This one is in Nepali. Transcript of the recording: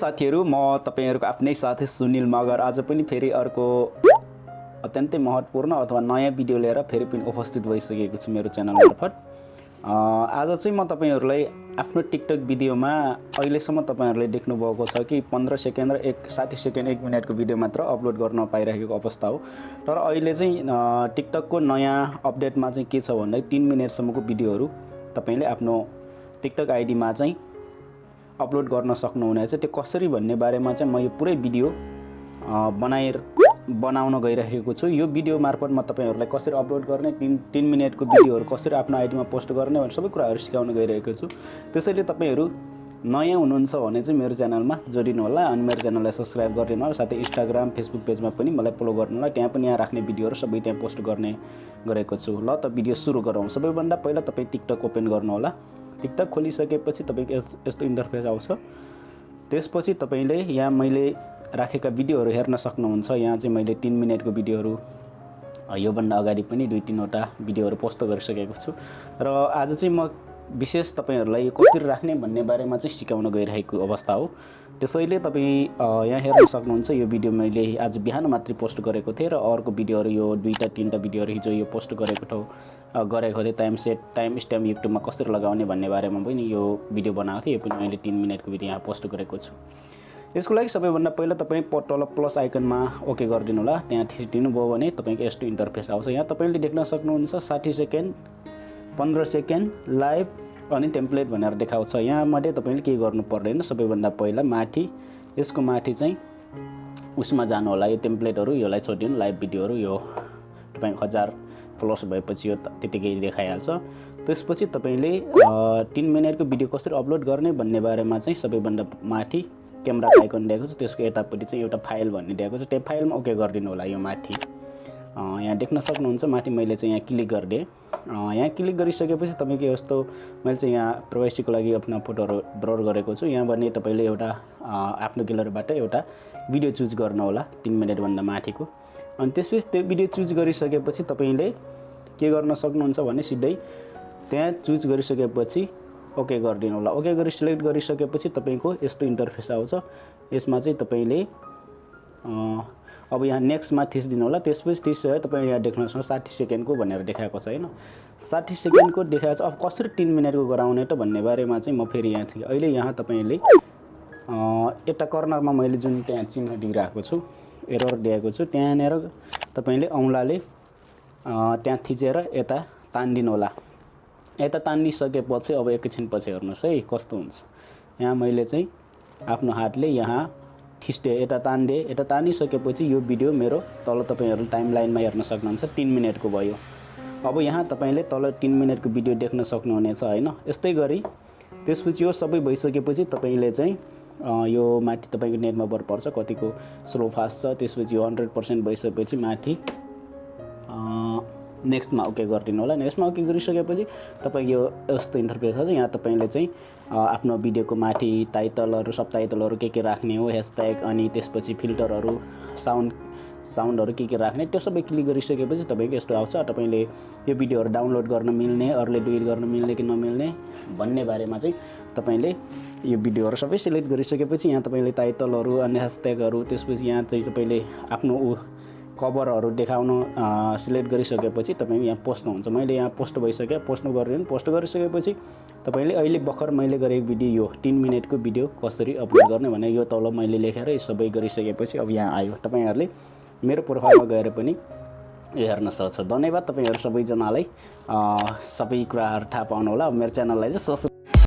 साथीहरु म तपाईहरुको आफ्नै साथी सुनिल मगर आज पनि फेरि अर्को अत्यन्तै महत्त्वपूर्ण अथवा नयाँ भिडियो लिएर फेरि पनि उपस्थित भइसकेको छु मेरो च्यानल मार्फत। आज चाहिँ म तपाईहरुलाई आफ्नो टिकटक भिडियोमा अहिलेसम्म तपाईहरुले देख्नु भएको छ कि 15 सेकेन्ड र 60 सेकेन्ड 1 मिनेटको भिडियो मात्र अपलोड गर्न पाइरहेको अवस्था हो। तर अहिले चाहिँ टिकटकको नयाँ अपडेटमा चाहिँ के छ भन्दा 3 मिनेटसम्मको भिडियोहरु तपाईले आफ्नो टिकटक आइडीमा चाहिँ अपलोड गर्न सक्नुहुनेछ। त्यो कसरी भन्ने बारेमा चाहिँ म यो पुरै भिडियो बनाउन गइरहेको छु। यो भिडियो मार्फत म तपाईहरुलाई कसरी अपलोड गर्ने 3 मिनेटको भिडियोहरु कसरी आफ्नो आइडीमा पोस्ट गर्ने भन्ने सबै कुराहरु सिकाउन गइरहेको छु। त्यसैले तपाईहरु नयाँ हुनुहुन्छ भने चाहिँ मेरो च्यानलमा जोडिनु होला अनि मेरो च्यानललाई सब्स्क्राइब गरिदिनु होला। साथै इन्स्टाग्राम फेसबुक पेजमा पनि मलाई फलो गर्नु होला। त्यहाँ पनि यहाँ राख्ने भिडियोहरु सबै त्यहाँ पोस्ट गर्ने गरेको छु। ल त भिडियो सुरु गरौँ। सबैभन्दा पहिला तपाई टिकटक ओपन गर्नु होला। टिकटक खोलिसकेपछि तपाईको यस्तो इन्टरफेस आउँछ। त्यसपछि तपाईले यहाँ मैले राखेका भिडियोहरु हेर्न सक्नुहुन्छ। यहाँ चाहिँ मैले 3 मिनेटको भिडियोहरु यो भन्दा अगाडि पनि 2-3 वटा भिडियोहरु पोस्ट गरिसकेको छु र आज चाहिँ म विशेष तपाईहरुलाई कसरी राख्ने भन्ने बारेमा चाहिँ सिकाउन गइरहेको अवस्था हो। त्यसैले तपाई यहाँ हेर्न सक्नुहुन्छ। यो भिडियो मैले आज बिहान मात्र पोस्ट गरेको थिएँ र अर्को भिडियोहरु यो 2-3 भिडियोहरु हिजो यो पोस्ट गरेको थिएँ। टाइम स्ट्याम्प युट्युबमा कसरी लगाउने भन्ने बारेमा पनि यो भिडियो बनाएको थिएँ। यो पनि मैले 3 मिनेटको भिडियो यहाँ पोस्ट गरेको छु। यसको लागि सबैभन्दा पहिला तपाई तल प्लस आइकनमा ओके गरिदिनु होला। त्यहाँ थिच्दिनु भयो भने तपाईको यस्तो इन्टरफेस आउँछ। यहाँ तपाईले देख्न सक्नुहुन्छ 60 सेकेन्ड 15 सेकेन्ड लाइभ अनि टेम्प्लेट भनेर देखाउँछ। यहाँ मध्ये तपाईले के गर्नु पर्दैन। सबैभन्दा पहिला माथि यसको माथि चाहिँ उसमा जानु होला। यो टेम्प्लेटहरु योलाई छोडिदिनु। लाइभ भिडियोहरु यो तपाईको 1000 प्लस भएपछि यो त्यतिकै देखाइहाल्छ। त्यसपछि तपाईले 3 मिनेटको भिडियो कसरी अपलोड गर्ने भन्ने बारेमा चाहिँ सबैभन्दा माथि क्यामेरा आइकन दिएको छ। त्यसको यतापट्टि चाहिँ एउटा फाइल भन्ने दिएको छ। त्यो फाइलमा ओके गरिदिनु होला। यो माथि यहाँ देख्न सक्नुहुन्छ। माथि मैले चाहिँ यहाँ क्लिक गर्दिए। यहाँ क्लिक गरिसकेपछि तपाईको यस्तो मैले चाहिँ यहाँ प्राइभेसीको लागि आफ्नो फोटोहरु ब्लर गरेको छु। यहाँ भने तपाईले एउटा आफ्नो ग्यालरीबाट एउटा भिडियो चुज गर्नु होला 3 मिनेट भन्दा माथिको। अनि त्यसपछि त्यो भिडियो चुज गरिसकेपछि तपाईले के गर्न सक्नुहुन्छ भने सिधै त्यहाँ चुज गरिसकेपछि ओके गरिदिनु होला। ओके गरी सिलेक्ट गरिसकेपछि तपाईको यस्तो इन्टरफेस आउँछ। यसमा चाहिँ तपाईले अब यहाँ नेक्स्टमा थिच्दिनु होला। त्यसपछि थिचेर तपाईले यहाँ देख्न सक्नुहुन्छ 60 सेकेन्डको भनेर देखाएको छ हैन। 60 सेकेन्डको देखाएको छ। अब कसरी 3 मिनेटको गराउने त भन्ने बारेमा चाहिँ म फेरि यहाँ थिएँ। अहिले यहाँ तपाईले एउटा कर्नरमा मैले जुन त्यहाँ चिन्ह दिइराखेको छु एरर दिएको छु त्यहाँनेर तपाईले औंलाले त्यहाँ थिचेर यता तान्दिनु होला। यता तानिसकेपछि अब एकैछिनपछि हेर्नुस् है कस्तो हुन्छ। यहाँ मैले चाहिँ आफ्नो हातले यहाँ थिच्दे यता तान्दे। यता तानिसकेपछि यो भिडियो मेरो तल तपाईहरु टाइमलाइनमा हेर्न सक्नुहुन्छ 3 मिनेटको भयो। अब यहाँ तपाईले तल 3 मिनेटको भिडियो देख्न सक्नुहुनेछ हैन। यस्तै गरी त्यसपछि यो सबै भइसकेपछि तपाईले चाहिँ यो माथि तपाईको नेटमा भर पर्छ कतिको स्लो फास्ट छ। त्यसपछि यो 100% भइसकेपछि माथि नेक्स्टमा ओके गरिदिनु होला। नेक्स्टमा ओके गरिसकेपछि तपाईको यो यस्तो इन्टरफेस छ। यहाँ तपाईले चाहिँ आफ्नो भिडियोको माथि टाइटलहरु सब टाइटलहरु के राख्ने हो ह्याशट्याग अनि त्यसपछि फिल्टरहरु साउन्डहरु के राख्ने त्यो सबै क्लिक गरिसकेपछि तपाईको यस्तो आउँछ। तपाईले यो भिडियोहरु डाउनलोड गर्न मिल्ने अरूले डिलिट गर्न मिल्ने कि नमिल्ने भन्ने बारेमा चाहिँ तपाईले यो भिडियोहरु सबै सिलेक्ट गरिसकेपछि यहाँ तपाईले टाइटलहरु अनि ह्याशट्यागहरु त्यसपछि यहाँ चाहिँ तपाईले आफ्नो कभरहरु देखाउन सिलेक्ट गरिसकेपछि तपाईको यहाँ पोस्ट हुन्छ। मैले यहाँ पोस्ट भइसक्यो। पोस्ट गरिदिनु। पोस्ट गरिसकेपछि तपाईले अहिले भर्खर मैले गरेको भिडियो यो 3 मिनेटको भिडियो कसरी अपलोड गर्ने भने यो तल मैले लेखेर यो सबै गरिसकेपछि अब यहाँ आयो। तपाईहरुले मेरो प्रोफाइलमा गएर पनि यो हेर्न सक्छ। धन्यवाद तपाईहरु सबैजनालाई सबै कुराहरु थाहा पाउनु होला। मेरो च्यानललाई चाहिँ